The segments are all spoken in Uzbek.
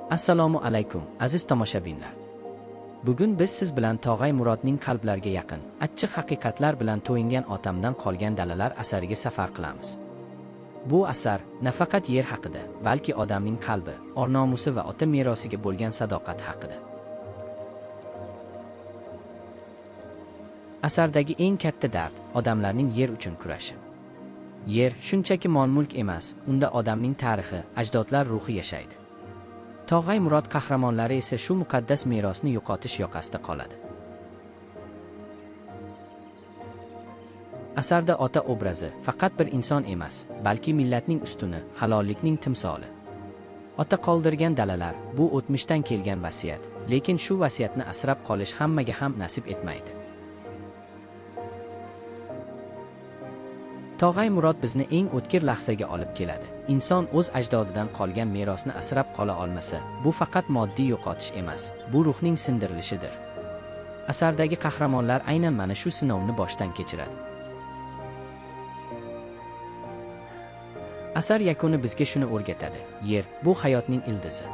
Assalomu alaykum, aziz tomoshabinlar. Bugun biz siz bilan Tog'ay Murodning qalblarga yaqin, achchiq haqiqatlar bilan to'yingan Otamdan qolgan dalalar asariga safar qilamiz. Bu asar nafaqat yer haqida, balki odamning qalbi, or-nomusi va ota merosiga bo'lgan sadoqati haqida. Asardagi eng katta dard odamlarning yer uchun kurashi. Yer shunchaki mol-mulk emas, unda odamning tarixi, ajdodlar ruhi yashaydi. Tog'ay Murod qahramonlari esa shu muqaddas merosni yo'qotish yoqasida qoladi. Asarda ota obrazi faqat bir inson emas, balki millatning ustuni, halollikning timsoli. Ota qoldirgan dalalar bu o'tmishdan kelgan vasiyat, lekin shu vasiyatni asrab qolish hammaga ham nasib etmaydi. Tog'ay Murod bizni eng o'tkir lahzaga olib keladi. Inson o'z ajdodidan qolgan merosni asrab qola olmasa, bu faqat moddiy yo'qotish emas, bu ruhning sindirilishidir. Asardagi qahramonlar aynan mana shu sinovni boshdan kechiradi. Asar yakuni bizga shuni o'rgatadi: yer bu hayotning ildizi.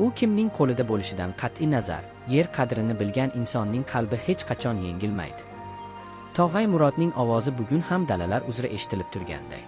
U kimning qo'lida bo'lishidan qat'i nazar, yer qadrini bilgan insonning qalbi hech qachon yengilmaydi. Tog'ay Murodning ovozi bugun ham dalalar uzra eshitilib turganday.